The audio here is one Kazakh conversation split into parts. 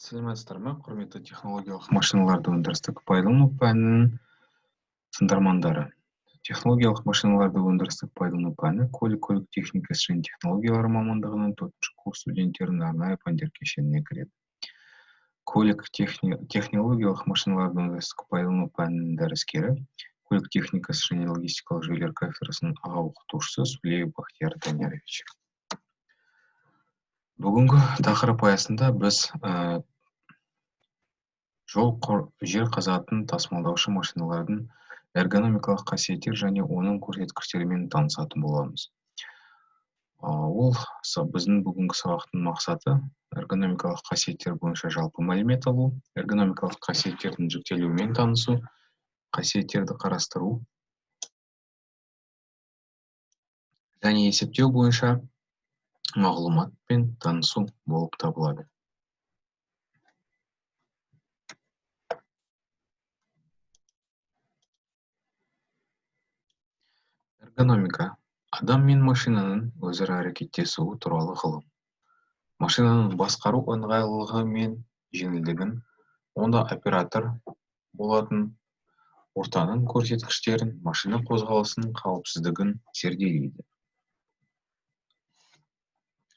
Сәлеметсіздер ме, құрметті технологиялық машиналарды өндірістік пайдалану пәнінің тыңдармандары. Технологиялық машиналарды өндірістік пайдалану пәні көлік техникасы және технологиялары мамандығының 4-ші курс студенттерінің арнайы пәндер кешеніне кіреді. Көлік технологиялық машиналарды өндірістік пайдалану пәнінің дәріскері, көлік техникасы және логистикалық жүйелер кафедрасының аға оқытушысы Сулеев Бахтияр Даниярович. Бүгінгі тақырып аясында біз жол жер қазатын тасымалдаушы машиналардың эргономикалық қасиеттер және оның көрсеткіштерімен танысатын боламыз. Ол біздің бүгінгі сабақтың мақсаты эргономикалық қасиеттер бойынша жалпы мәлімет алу, эргономикалық қасиеттердің жіктелуімен танысу, қасиеттерді қарастыру және есептеу бойынша мағлұматпен танысу болып табылады. Эргономика – адам мен машинаның өзара әрекеттесуі туралы ғылым. Машинаның басқару ыңғайлылығы мен жеңілдігін, онда оператор болатын ортаның көрсеткіштерін, машина қозғалысының қауіпсіздігін зерделейді.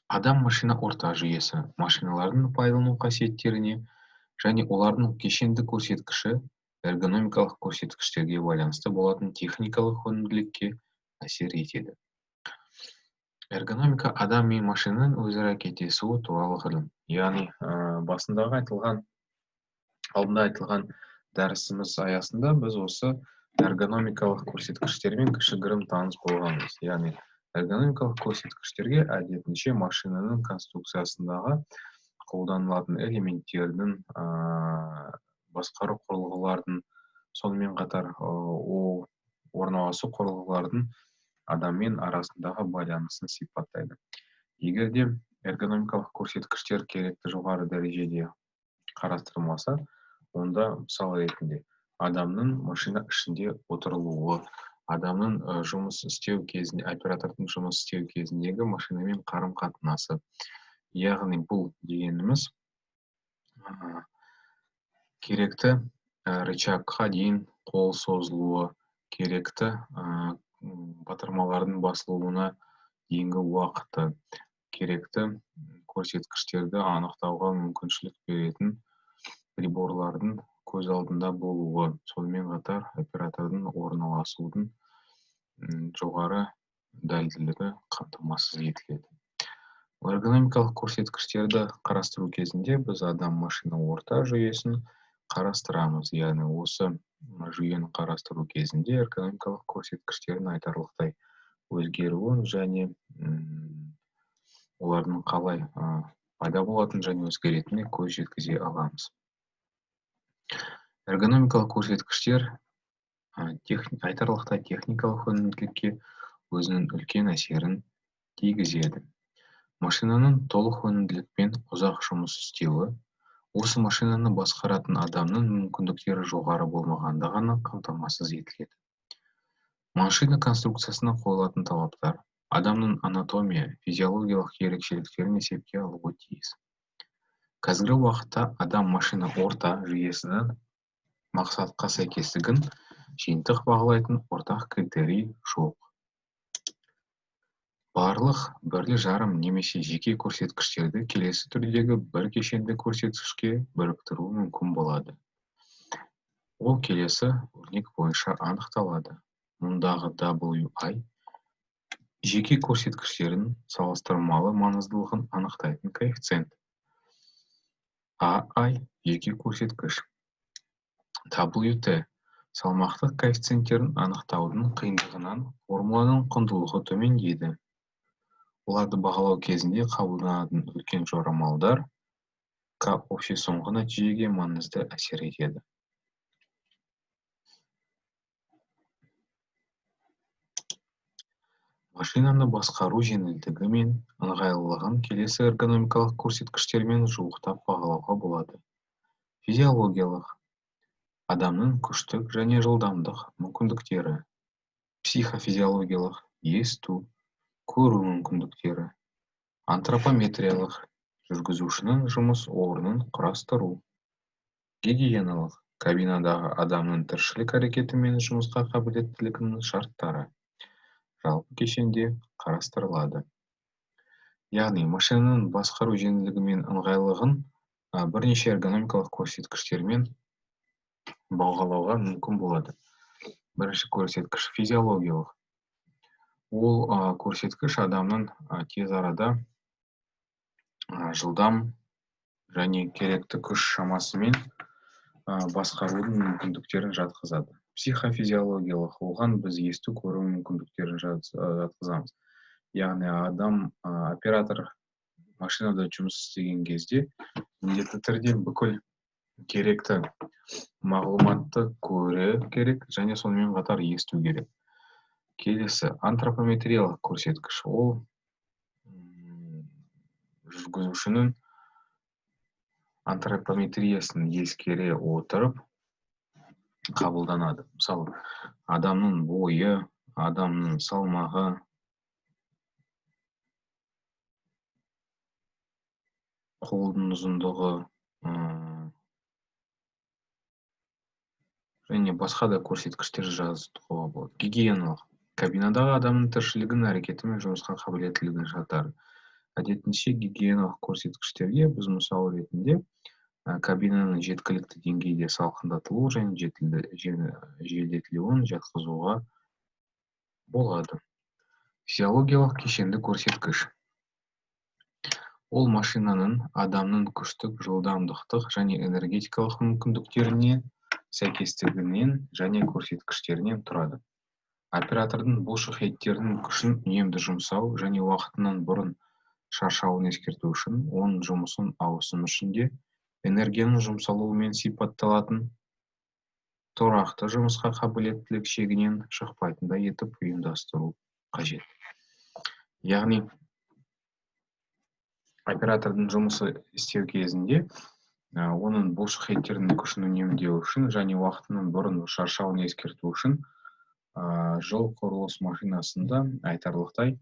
Адам-машина орта жүйесі машиналардың пайдалану қасиеттеріне және олардың кешенді көрсеткіші эргономикалық көрсеткіштерге байланысты болатын техникалық өнімділікке әсер етеді. Эргономика адам мен машинаның өзара әрекеттесуі туралы ғылым. Яғни, басындағы айтылған, алдында айтылған дәрісіміз аясында біз осы эргономикалық көрсеткіштермен кішігірім таныс болғанбыз. Яғни, эргономикалық көрсеткіштерге әдетінше машинаның конструкциясындағы қолданылатын элементтердің, басқару құрылғылардың, сонымен қатар орналасу құрылғылардың адаммен арасындағы байланысын сипаттайды. Егер де эргономикалық көрсеткіштер керекті жоғары дәрежеде қарастырылмаса, онда мысал ретінде адамның машина ішінде отырылуы, адамның жұмыс істеу кезінде, оператордың жұмыс істеу кезіндегі машинамен қарым-қатынасы. Яғни бұл дегеніміз керекті рычагқа дейін қол созылуы, керекті батырмалардың басылуына дейінгі уақыты, керекті көрсеткіштерді анықтауға мүмкіншілік беретін приборлардың көз алдында болуы, сонымен қатар оператордың орналасудың жоғары дәлділігі қамтамасыз етіледі. Эргономикалық көрсеткіштерді қарастыру кезінде біз адам-машина орта жүйесін қарастырамыз. Яғни осы жүйені қарастыру кезінде эргономикалық көрсеткіштердің айтарлықтай өзгеруін және олардың қалай пайда болатын және өзгеретініне көз жеткізе аламыз. Эргономикалық көрсеткіштер айтарлықтай техникалық өнімділікке өзінің үлкен әсерін тигізеді. Машинаның толық өнімділікпен ұзақ жұмыс істеуі, осы машинаны басқаратын адамның мүмкіндіктері жоғары болмағанда ғана қамтамасыз етіледі. Машина конструкциясына қойылатын талаптар адамның анатомия, физиологиялық ерекшеліктерін есепке алуы тиіс. Қазіргі уақытта адам-машина орта жүйесінің мақсатқа сәйкестігін жиынтық бағалайтын ортақ критерий жоқ. Барлық бірлі-жарым немесе жеке көрсеткіштерді келесі түрдегі бір кешенді көрсеткішке біріктіру мүмкін болады. Ол келесі өрнек бойынша анықталады. Мұндағы WI жеке көрсеткіштердің салыстырмалы маңыздылығын анықтайтын коэффициент. AI жеке көрсеткіш. WT салмақтық коэффициенттерін анықтаудың қиындығынан формуланың құндылығы төмендейді. Оларды бағалау кезінде қабылданатын үлкен жорамалдар К общий соңғы нәтижеге маңызды әсер етеді. Машинаны басқару жеңілдігі мен ыңғайлылығын келесі эргономикалық көрсеткіштермен жуықтап бағалауға болады. Физиологиялық адамның күштік және жылдамдық мүмкіндіктері, психофизиологиялық есту, көру мүмкіндіктері, антропометриялық Жүргізушінің жұмыс орнын құрастыру. Гигиеналық. Кабинадағы адамның тіршілік әрекеті мен жұмысқа қабілеттілігінің шарттары жалпы кешенде қарастырылады. Яғни, машинаның басқару жеңілдігі мен ыңғайлығын бірнеше эргономикалық көрсеткіштермен бағалауға мүмкін болады. Бірінші көрсеткіш физиологиялық. Ол көрсеткіш адамның тез арада жылдам және керекті күш шамасымен басқарудың мүмкіндіктерін жатқызады. Психофизиологиялық, оған біз есту, көру мүмкіндіктерін жатқызамыз. Яғни адам, оператор машинада жұмыс істеген кезде міндетті түрде бүкіл керекті мағлұматты көре керек және сонымен қатар есту керек. Келесі антропометриялық көрсеткіш. Ол жүргізушінің антропометриясын ескере отырып қабылданады. Мысалы, адамның бойы, адамның салмағы, қолдың ұзындығы және басқа да көрсеткіштер жазуға болады. Гигиеналық. Кабинадағы адамның тіршілігін, әрекеті мен жұмысқа қабілеттілігін шарттары. Әдетінше гигиеналық көрсеткіштерге біз мысал ретінде кабинаның жеткілікті деңгейде салқындатылуы және желдетілуін жатқызуға болады. Физиологиялық кешенді көрсеткіш. Ол машинаның адамның күштік, жылдамдықтық және энергетикалық мүмкіндіктеріне сәйкестігінен және көрсеткіштерінен тұрады. Оператордың бұлшық еттерінің күшін үнемді жұмсау және уақытынан бұрын шаршауын ескерту үшін оның жұмысын ауысым ішінде энергияның жұмсалуымен сипатталатын тұрақты жұмысқа қабілеттілік шегінен шықпайтындай етіп ұйымдастыру қажет. Яғни, оператордың жұмысы істеу кезінде оның бұлшық еттерінің күшін үнемдеу үшін және уақытынан бұрын шаршауын ескерту үшін жол құрылыс машинасында айтарлықтай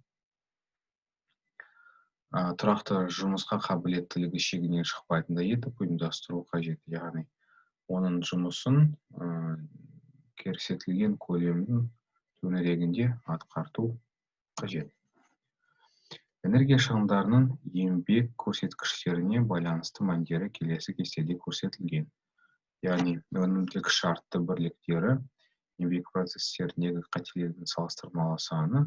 тұрақты жұмысқа қабілеттілігі шегінен шықпайтындай етіп ұйымдастыру қажет. Яғни, оның жұмысын көрсетілген көлемнің төңірегінде атқарту қажет. Энергия шығындарының еңбек көрсеткіштеріне байланысты мәндері келесі кестеде көрсетілген. Яғни, өнімділік шартты бірліктері, еңбек процестеріндегі қателердің салыстырмалы саны,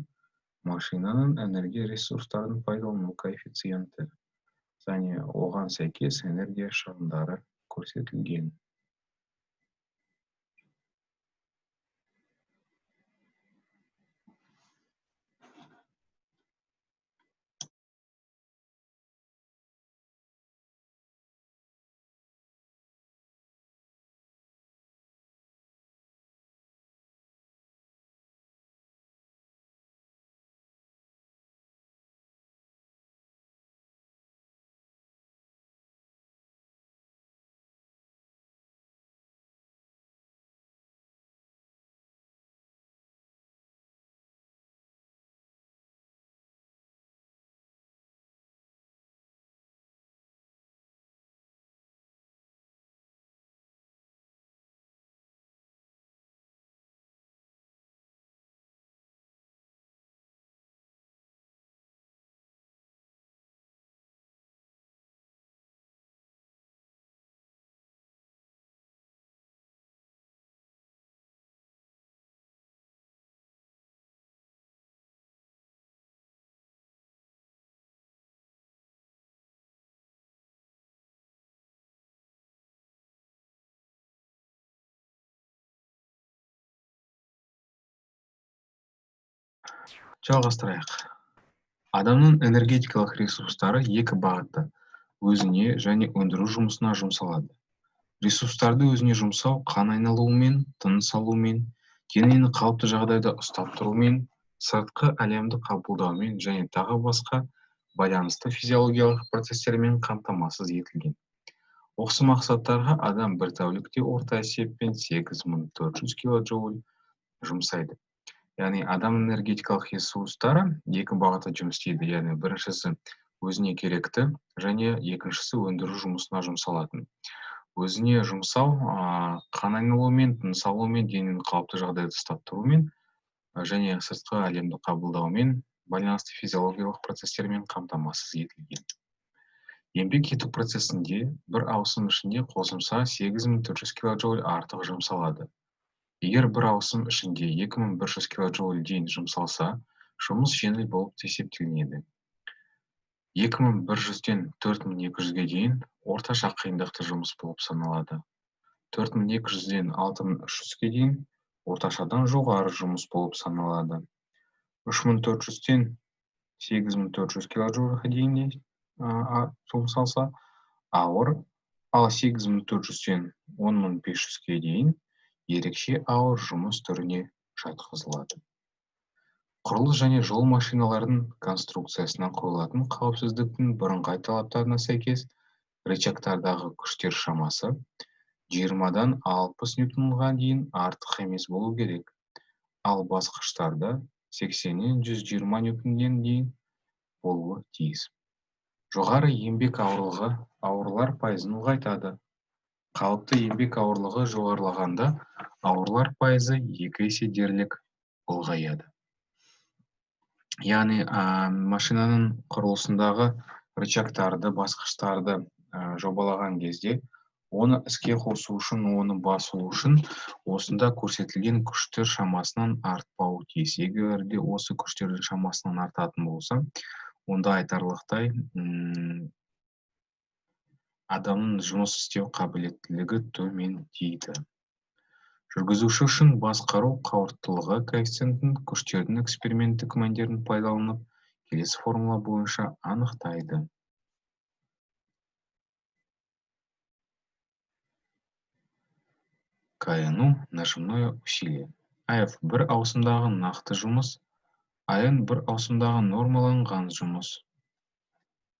машинаның энергия ресурстарын пайдалану коэффициенті және оған сәйкес энергия шығындары көрсетілген. Жалғастырайық. Адамның энергетикалық ресурстары екі бағытта: өзіне және өндіру жұмысына жұмсалады. Ресурстарды өзіне жұмсау қан айналуымен, тыныс алумен, денені қалыпты жағдайда ұстап тұрумен, сыртқы әлемді қабылдаумен және тағы басқа байланысты физиологиялық процестермен қамтамасыз етілген. Осы мақсаттарға адам бір тәулікте орта есеппен 8400 килоджоуль жұмсайды. Яғни адам энергетикалық ресурстары екі бағытта жұмыс істейді. Яғни біріншісі Өзіне керекті және екіншісі өндіру жұмысына жұмсалатын. Өзіне жұмсау қан айналуымен, тыныс алумен, денені қалыпты жағдайда ұстап тұрумен және сыртқы әлемді қабылдаумен байланысты физиологиялық процестермен қамтамасыз етілген. Еңбек ету процесінде бір ауысым ішінде қосымша 8400 килоджоуль артық жұмсалады. Егер бір ауысым ішінде 2100 килоджоуль дейін жұмсалса, жұмыс жеңіл болып есептелінеді. 2100-ден 4200-ге дейін орташа қиындықты жұмыс болып саналады. 4200-ден 6300-ге дейін орташадан жоғары жұмыс болып саналады. 3400-ден 8400 килоджоульға дейін жұмсалса, ауыр, ал 8400-ден 10500-ге дейін ерекше ауыр жұмыс түріне жатқызылады. Құрылыс және жол машиналарының конструкциясына қойылатын қауіпсіздіктің бірыңғай талаптарына сәйкес рычагтардағы күштер шамасы 20-дан 60 ньютонға дейін артық емес болу керек, ал басқыштарда 80-нен 120 ньютоннен дейін болуы тиіс. Жоғары еңбек ауырлығы ауырлар пайызын ұлғайтады. Қалыпты еңбек ауырлығы жоғарылағанда ауырлар пайызы 2 есе дерлік ұлғаяды. Яғни машинаның құрылысындағы рычагтарды, басқыштарды жобалаған кезде оны іске қосу үшін, оны басу үшін осында көрсетілген күштер шамасынан артпауы тиіс. Егер де осы күштердің шамасынан артатын болса, онда айтарлықтай адамның жұмыс істеу қабілеттілігі төмендейді. Жүргізуші үшін басқару қауырттылығы коэффициентін күштердің эксперименттік мәндерін пайдаланып, келесі формула бойынша анықтайды. КНУ нажимное усилие. АФ бір ауысымдағы нақты жұмыс, АН бір ауысымдағы нормаланған жұмыс.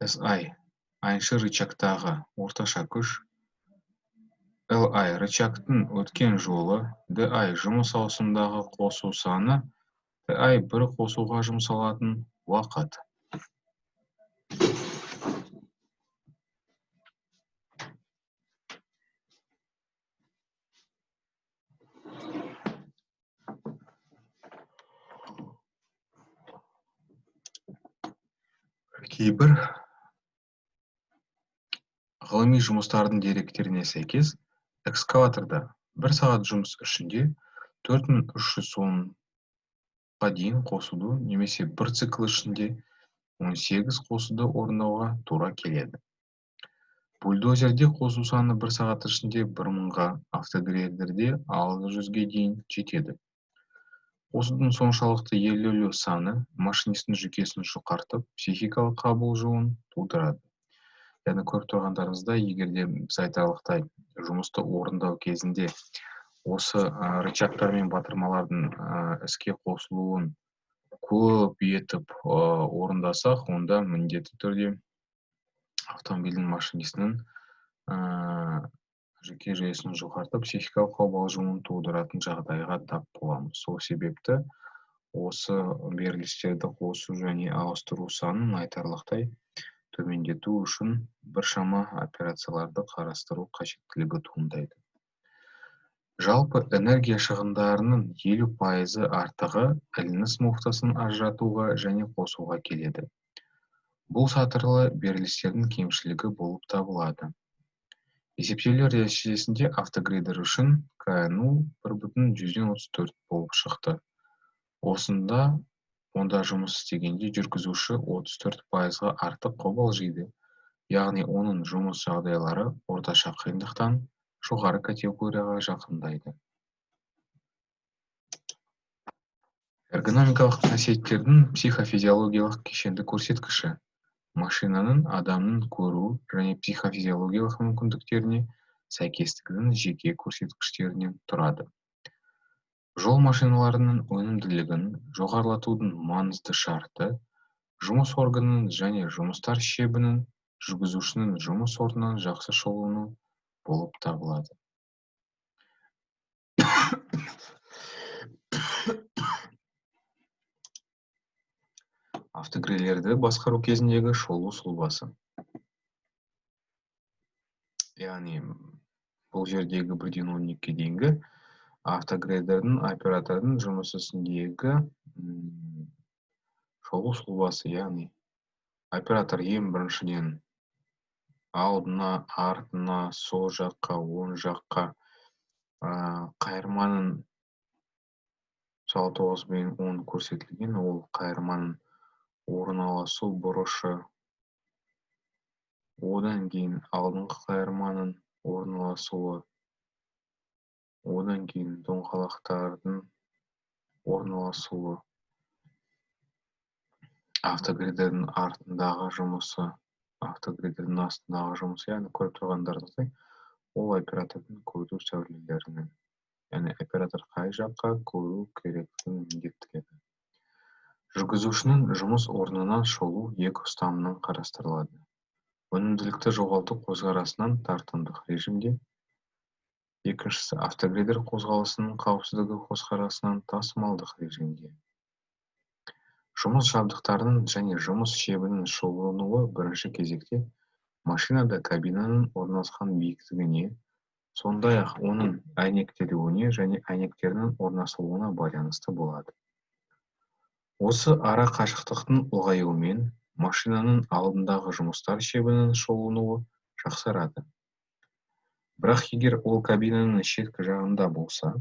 СА айыншы рычагтағы орташа күш, ЛА рычагтың өткен жолы, ДА жұмыс ауысымдағы қосу саны, ТА бір қосуға жұмсалатын уақыт. Кейбір ғылыми жұмыстардың деректеріне сәйкес, экскаваторда бір сағат жұмыс ішінде 4310-ға дейін қосуды немесе бір цикл ішінде 18 қосуды орындауға тура келеді. Бульдозерде қосу саны бір сағат ішінде 1000-ға, автогрейдерде 600-ге дейін жетеді. Қосудың соншалықты елеулі саны машинистің жүйкесін жұқартып, психикалық қабылжуын тудырады. Яғни көріп тұрғандарыңыздай, егер де біз айтарлықтай жұмысты орындау кезінде осы рычагтар мен батырмалардың іске қосылуын көп етіп орындасақ, онда міндетті түрде автомобильдің машинистінің жүйке жүйесін жұқартып, психикалық қобалжуын тудыратын жағдайға тап боламыз. Сол себепті осы берілістерді қосу және ауыстыру санын айтарлықтай төмендету үшін біршама операцияларды қарастыру қажеттілігі туындайды. Жалпы энергия шығындарының 50% артығы ілініс муфтасын ажыратуға және қосуға келеді. Бұл сатырлы берілістердің кемшілігі болып табылады. Есептеулер нәтижесінде автогрейдер үшін КНУ 1,34 болып шықты. Осында онда жұмыс істегенде жүргізуші 34%-ға артық қобалжиды, яғни оның жұмыс жағдайлары орташа қиындықтан жоғары категорияға жақындайды. Эргономикалық қасиеттердің психофизиологиялық кешенді көрсеткіші машинаның адамның көру және психофизиологиялық мүмкіндіктеріне сәйкестігінің жеке көрсеткіштерінен тұрады. Жол машиналарының өнімділігін жоғарылатудың маңызды шарты жұмыс органының және жұмыстар шебінің жүргізушінің жұмыс орнынан жақсы шығуы болып табылады. Автогрейдерлерді басқару кезіндегі шолу сұлбасы. Яғни бұл жердегі 1-12 дейінгі автогрейдердің оператордың жұмыс ісіндегі шолу сұлбасы, яғни оператор ең біріншіден алдына, артына, сол жаққа, оң жаққа, қайырманың мысалы 9 мен 10 көрсетілген, ол қайырманың орналасу бұрышы, одан кейін алдыңғы қайырманың орналасуы, одан кейін доңғалақтардың орналасуы, автогрейдердің артындағы жұмысы, автогрейдердің астындағы жұмысы, яғни көріп тұрғандарыңыздай, ол оператордың көру сәулелерінің, яғни оператор қай жаққа көру керектігін міндеттеледі. Жүргізушінің жұмыс орнынан шолу екі ұстамынан қарастырылады. Өнімділікті жоғалту көзқарасынан тартымдық режимде, екіншісі автогрейдер қозғалысының қауіпсіздігі көзқарасынан тасымалдық режимде. Жұмыс жабдықтарының және жұмыс шебінің шолынуы бірінші кезекте машинада кабинаның орналасқан биіктігіне, сондай-ақ оның әйнектелуіне және әйнектерінің орналасуына байланысты болады. Осы ара қашықтықтың ұлғаюымен машинаның алдындағы жұмыстар шебінің шолынуы жақсарады. Бірақ егер ол кабинаның шеткі жағында болса,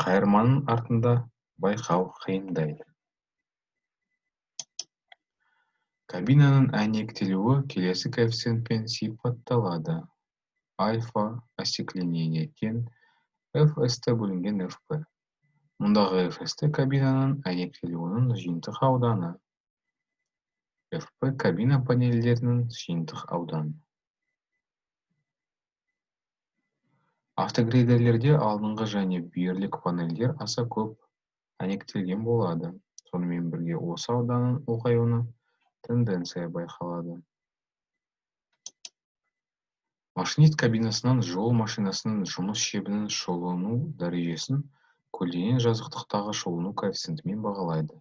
қайырманың артында байқау қиындайды. Кабинаның әйнектелуі келесі коэффициентпен сипатталады. Альфа остекленение тең FST бөлінген FP. Мұндағы FST кабинаның әйнектелуінің жиынтық ауданы. FP кабина панельдерінің жиынтық ауданы. Автогрейдерлерде алдыңғы және бүйірлік панельдер аса көп әйнектелген болады. Сонымен бірге осы ауданның ұлғаюына тенденция байқалады. Машинист кабинасынан жол машинасының жұмыс шебінің шолыну дәрежесін көлденең жазықтықтағы шолыну коэффициентімен бағалайды.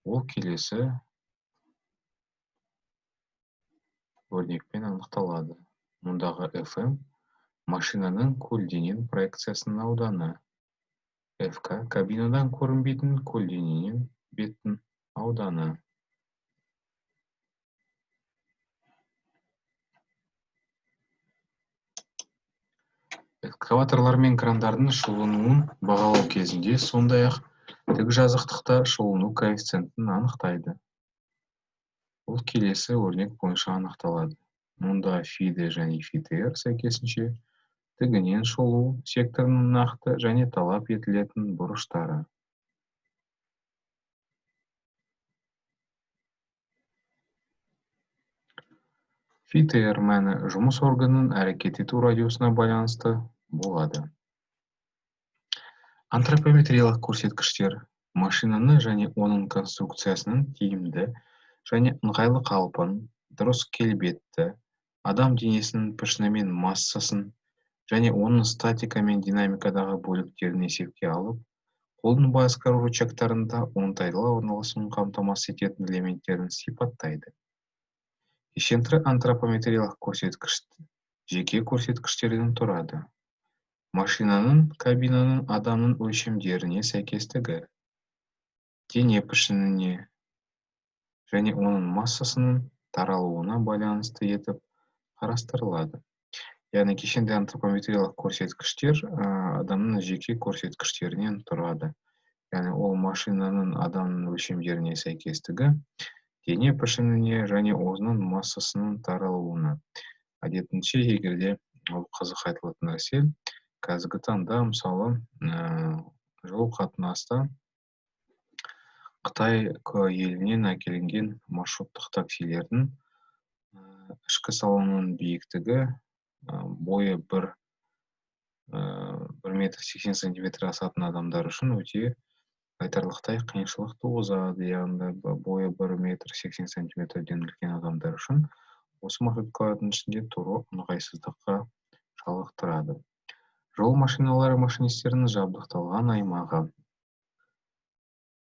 Ол келесі өрнекпен анықталады. Мұндағы FM машинаның көлденең проекциясының ауданы, FK кабинадан көрінбейтін көлденең беттің ауданы. Экскаваторлар мен крандардың шолынуын бағалау кезінде сондай-ақ тік жазықтықта шолыну коэффициентін анықтайды. Бұл келесі өрнек бойынша анықталады. Мұнда φD және φTR сәйкесінше тігінен шолу секторының нақты және талап етілетін бұрыштары. φTR мәні жұмыс органының әрекет ету радиусына байланысты болады. Антропометриялық көрсеткіштер машинаны және оның конструкциясының тиімді және ыңғайлы қалпын, дұрыс келбетті, адам денесінің пішіні мен массасын және оның статика мен динамикадағы бөліктерін есепке алып, қолдың басқару рычагтарында оңтайлы орналасуын қамтамасыз ететін элементтерін сипаттайды. Кешенді антропометриялық көрсеткіш жеке көрсеткіштерден тұрады. Машинаның, кабинаның, адамның өлшемдеріне сәйкестігі, дене пішініне және оның массасының таралуына байланысты етіп қарастырылады. Яғни кешенді антропометриялық көрсеткіштер адамның жеке көрсеткіштерінен тұрады. Яғни ол машинаның, адамның өлшемдеріне сәйкестігі, дене пішініне және оның массасының таралуына. Әдетінше, егерде ол қызық айтылатын нәрсе, қазіргі таңда, мысалы, жол қатынаста Қытай елінен әкелінген маршруттық таксилердің ішкі салонының биіктігі бойы 1 метр 80 сантиметр асатын адамдар үшін өте айтарлықтай қиыншылық туғызады. Яғни бойы 1 метр 80 сантиметрден үлкен адамдар үшін осы маршруткалардың ішінде тұру ыңғайсыздыққа шалдықтырады. Жол машиналары машинистерінің жабдықталған аймағы.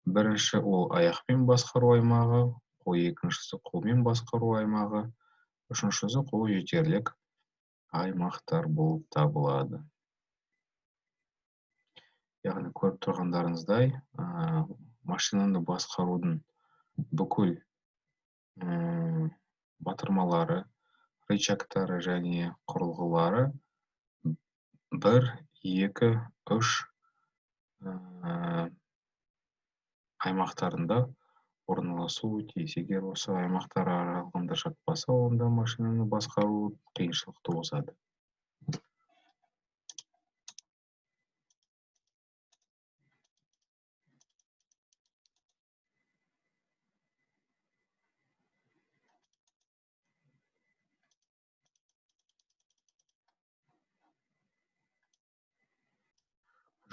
Бірінші ол аяқпен басқару аймағы, екіншісі қолмен басқару аймағы, үшіншісі қол жетерлік аймақтар болып табылады. Яғни көріп тұрғандарыңыздай, машинаны басқарудың бүкіл батырмалары, рычагтары және құрылғылары 1, 2, 3 аймақтарында орналасуы тиіс. Егер осы аймақтар аралығында жатпаса, онда машинаны басқару қиыншылық туғызады.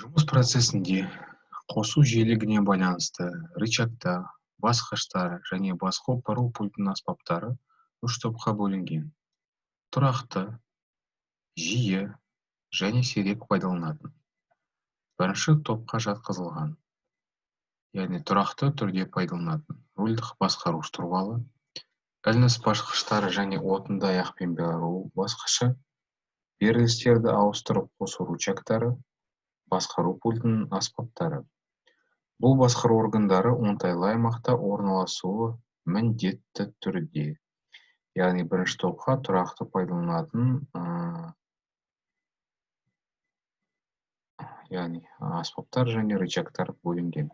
Жұмыс процесінде қосу жиілігіне байланысты рычагтар, басқыштар және басқару пультінің аспаптары үш топқа бөлінген: тұрақты, жиі және сирек пайдаланатын. Бірінші топқа жатқызылған, яғни тұрақты түрде пайдаланатын рульдік басқару штурвалы, ілініс басқыштары және отынды аяқпен беру басқышы, берілістерді ауыстырып қосу рычагтары, басқару пультінің аспаптары. Бұл басқару органдары оңтайлы аймақта орналасуы міндетті түрде. Яғни бірінші топқа тұрақты пайдаланатын яғни аспаптар және рычагтар бөлінген.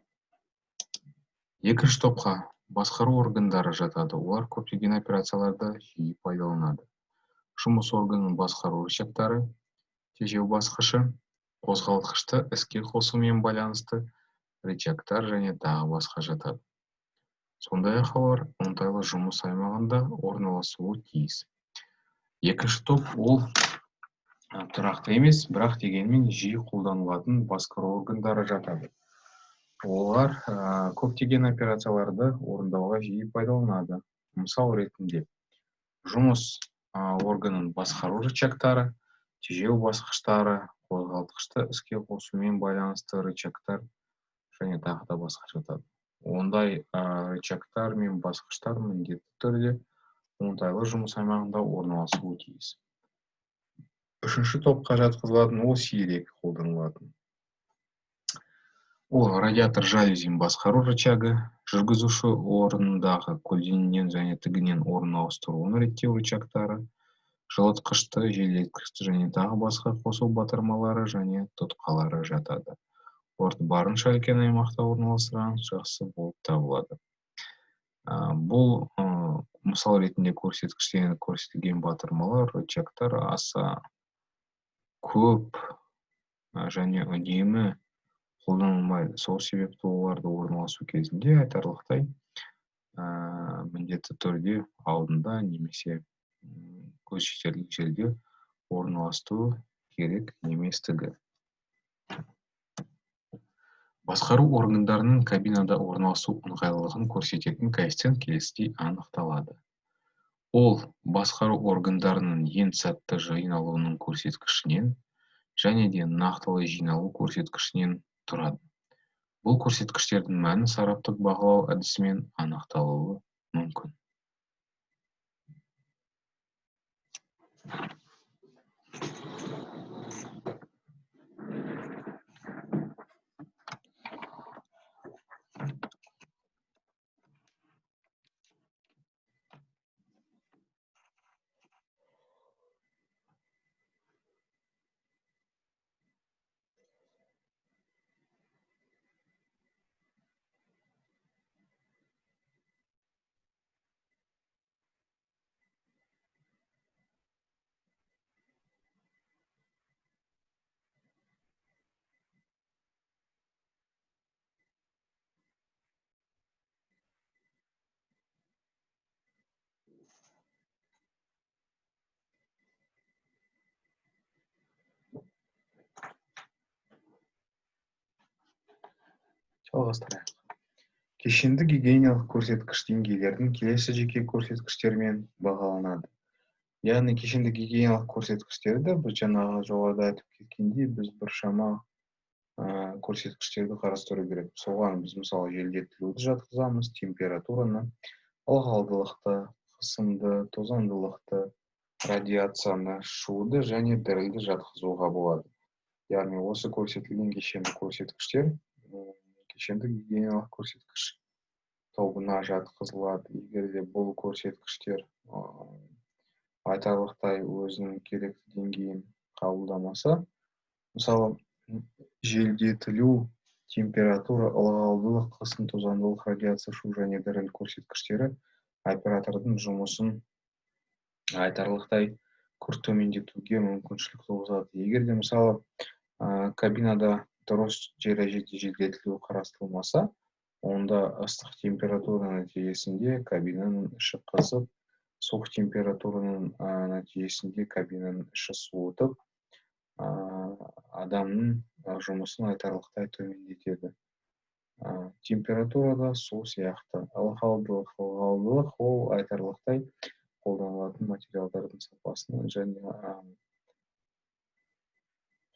Екінші топқа басқару органдары жатады. Олар көптеген операцияларда жиі пайдаланады. Жұмыс органының басқару рычагтары, тежеу басқышы, қозғалтқышты іске қосумен байланысты рычагтар және тағы басқа жатады. Сондай-ақ олар оңтайлы жұмыс аймағында орналасуы тиіс. Екінші топ ол тұрақты емес, бірақ дегенмен жиі қолданылатын басқару органдары жатады. Олар көптеген операцияларды орындауға жиі пайдаланады. Мысал ретінде жұмыс органын басқару рычагтары, тежеу басқыштары, қозғалтқышты іске қосумен байланысты рычагтар және тағы да басқа жатады. Ондай рычагтар мен басқыштар міндетті түрде оңтайлы жұмыс аймағында орналасуы тиіс. Үшінші топқа жатқызылатын ол сирек қолданылатын. Ол радиатор жалюзин басқару рычагы, жүргізуші орнындағы көлденеңнен және тігінен орын ауыстыруын реттеу рычагтары, жылытқышты, желдеткішті және тағы басқа қосу батырмалары және тұтқалары жатады. Оларды барынша үлкен аймақта орналастырған жақсы болып табылады. Бұл мысал ретінде көрсеткіштен көрсетілген батырмалар, рычагтар аса көп және үнемі қолданылмайды. Сол себепті оларды орналасу кезінде айтарлықтай міндетті түрде алдында немесе көз жетерлік жерде орналастыру керек еместігі. Басқару органдарының кабинада орналасу ыңғайлылығын көрсететін коэффициент келесідей анықталады. Ол басқару органдарының ең сәтті жиналуының көрсеткішінен және де нақтылы жиналу көрсеткішінен тұрады. Бұл көрсеткіштердің мәні сараптық бағалау әдісімен анықталуы мүмкін. Жалғастырайық. Кешенді гигиеналық көрсеткіш деңгейлердің келесі жеке көрсеткіштермен бағаланады. Яғни кешенді гигиеналық көрсеткіштерді біз жаңағы жоғарыда айтып кеткендей, біз біршама Көрсеткіштерді қарастыру керек. Соған біз, мысалы, желдетілуді жатқызамыз, температураны, ылғалдылықты, қысымды, тозаңдылықты, радиацияны, шуды және дірілді жатқызуға болады. Яғни осы көрсетілген кешенді көрсеткіштер кешенді гигиеналық көрсеткіш тобына жатқызылады. Егер де бұл көрсеткіштер айтарлықтай өзінің керекті деңгейін қабылдамаса, мысалы, желдетілу, температура, ылғалдылық, қысым, тозаңдылық, радиация, шу және діріл көрсеткіштері оператордың жұмысын айтарлықтай күрт төмендетуге мүмкіншілік туғызады. Егер де, мысалы, кабинада дұрыс дәрежеде желдетілу қарастырылмаса, онда ыстық температура нәтижесінде кабинаның іші қызып, суық температураның нәтижесінде кабинаның іші суытып, адамның жұмысын айтарлықтай төмендетеді. Температура да сол сияқты. Ылғалдылық ол айтарлықтай қолданылатын материалдардың сапасына және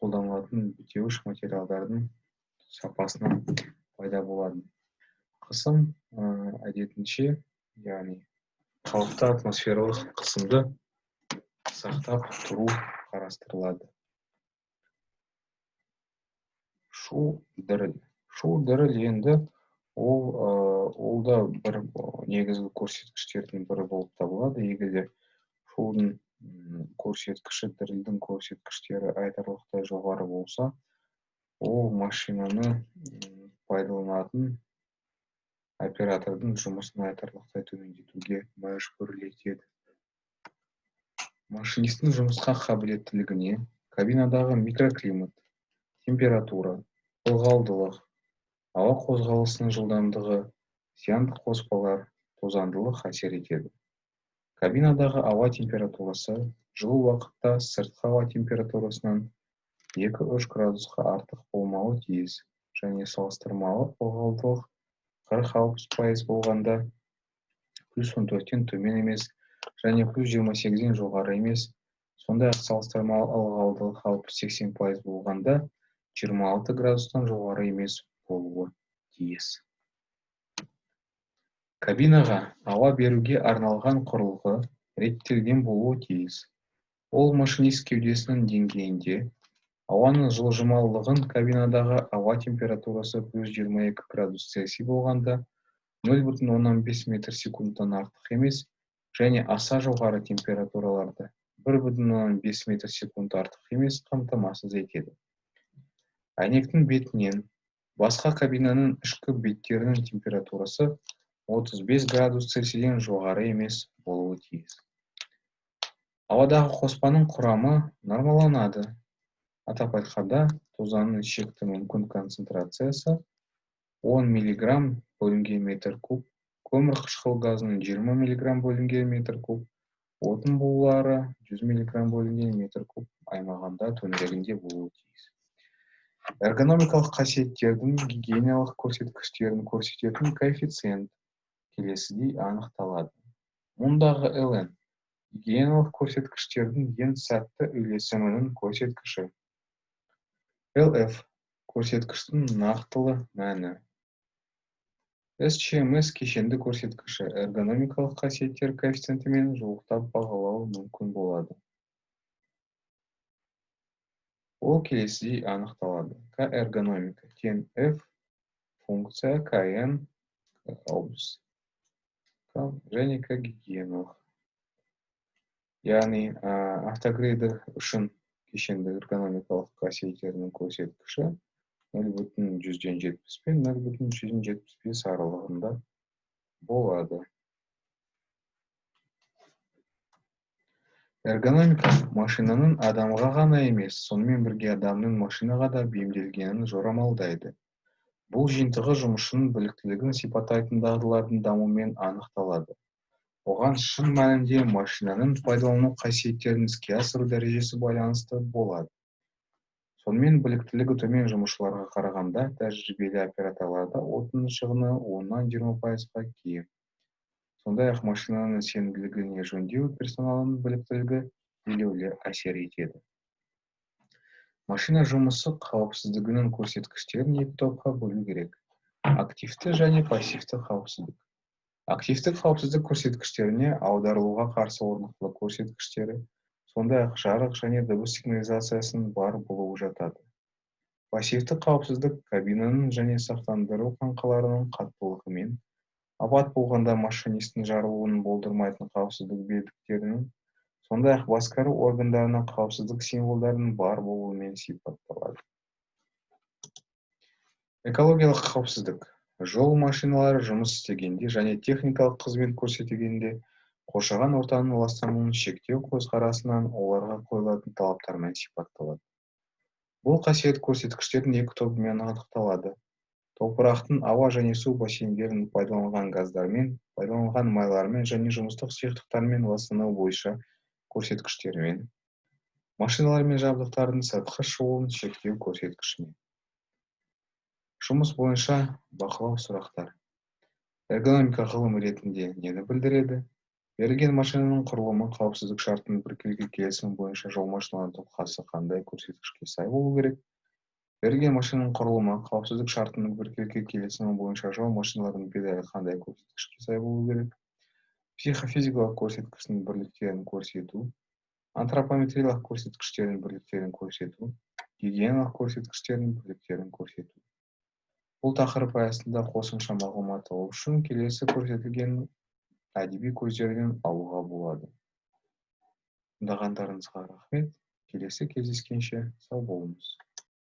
қолданылатын бітеуіш материалдардың сапасына пайда болады. Қысым әдетінше, яғни қалыпты атмосфералық қысымды сақтап тұру қарастырылады. Шу, діріл. Шу, діріл енді ол да бір негізгі көрсеткіштердің бірі болып табылады. Егер де шудың көрсеткіші, дірілдің көрсеткіштері айтарлықтай жоғары болса, ол машинаны пайдаланатын оператордың жұмысын айтарлықтай төмендетуге мәжбүрлетеді. Машинистің жұмысқа қабілеттілігіне кабинадағы микроклимат, температура, ылғалдылық, ауа қозғалысының жылдамдығы, зиянды қоспалар, тозаңдылық әсер етеді. Кабинадағы ауа температурасы жылы уақытта сыртқы ауа температурасынан 2-3 градусқа артық болмауы тиіс және салыстырмалы ылғалдылық 40-60% болғанда плюс 14-тен төмен емес және плюс 28-ден жоғары емес, сондай-ақ салыстырмалы ылғалдылық 60-80% болғанда 26 градустан жоғары емес болуы тиіс. Кабинаға ауа беруге арналған құрылғы реттелген болуы тиіс. Ол машинист кеудесінің деңгейінде ауаның жылжымалылығын кабинадағы ауа температурасы плюс 22 градус Цельсий болғанда 0,5 метр секундтан артық емес және аса жоғары температураларда 1,5 метр секунд артық емес қамтамасыз етеді. Әйнектің бетінен басқа кабинаның ішкі беттерінің температурасы 35 градус Цельсийден жоғары емес болуы тиіс. Ауадағы қоспаның құрамы нормаланады. Атап айтқанда, тозаңның шекті мүмкін концентрациясы 10 мг бөлінген метр куб, көмір қышқыл газының 20 мг бөлінген метр куб, отын булары 100 мг бөлінген метр куб аймағында төңірегінде болуы тиіс. Эргономикалық қасиеттердің гигиеналық көрсеткіштерін көрсететін коэффициент келесідей анықталады. Мұндағы ln гигиеналық көрсеткіштердің ең сәтті үйлесімінің көрсеткіші. LF көрсеткіштің нақтылы мәні. СЧМС кешенді көрсеткіші эргономикалық қасиеттер коэффициентімен жуықтап бағалау мүмкін болады. Ол келесідей анықталады. К эргономика тең F функция КН және К гигиеналық. Яғни автогрейдер үшін кешенді эргономикалық қасиеттерінің көрсеткіші 0,70 пен 0,75 аралығында болады. Эргономика машинаның адамға ғана емес, сонымен бірге адамның машинаға да бейімделгенін жорамалдайды. Бұл жиынтығы жұмысшының біліктілігін сипаттайтын дағдылардың дамуымен анықталады. Оған шын мәнінде машинаның пайдалану қасиеттерін іске асыру дәрежесі байланысты болады. Сонымен біліктілігі төмен жұмысшыларға қарағанда тәжірибелі операторларда отын шығыны 10-20%-ға кем. Сондай-ақ машинаның сенімділігіне жөндеу персоналының біліктілігі елеулі әсер етеді. Машина жұмысы қауіпсіздігінің көрсеткіштерін екі топқа бөлу керек: активті және пассивті қауіпсіздік. Активті қауіпсіздік көрсеткіштеріне аударылуға қарсы орнықтылық көрсеткіштері, сондай-ақ жарық және дыбыс сигнализациясының бар болуы жатады. Пассивті қауіпсіздік кабинаның және сақтандыру қаңқаларының қаттылығымен, апат болғанда машинистің жарылуын болдырмайтын қауіпсіздік белдіктерінің, сондай-ақ басқару органдарының қауіпсіздік символдарының бар болуымен сипатталады. Экологиялық қауіпсіздік. Жол машиналары жұмыс істегенде және техникалық қызмет көрсетілгенде қоршаған ортаның ластануын шектеу көзқарасынан оларға қойылатын талаптармен сипатталады. Бұл қасиет көрсеткіштердің екі тобымен анықталады. Топырақтың ауа және су бассейндерін пайдаланған газдармен, пайдаланған майлармен және жұмыстық сұйықтықтармен ластану бойынша көрсеткіштерімен, машиналар мен жабдықтардың сыртқы шығуын шектеу көрсеткішімен. Жұмыс бойынша бақылау сұрақтар. Эргономика ғылым ретінде нені білдіреді? Берілген машинаның құрылымы қауіпсіздік шартының біркелкі келісімі бойынша жол машиналарының тұлғасы қандай көрсеткішке сай болу керек? Берілген машинаның құрылымы қауіпсіздік шартының біркелкі келісімі бойынша жол машиналарының педалі қандай көрсеткішке сай болу керек? Психофизикалық көрсеткішінің бірліктерін көрсету, антропометриялық көрсеткіштердің бірліктерін көрсету, гигиеналық көрсеткіштердің бірліктерін көрсету. Бұл тақырып аясында қосымша мағлұмат алу үшін келесі көрсетілген әдеби көздерден алуға болады. Тыңдағандарыңызға рахмет. Келесі кездескенше сау болыңыз.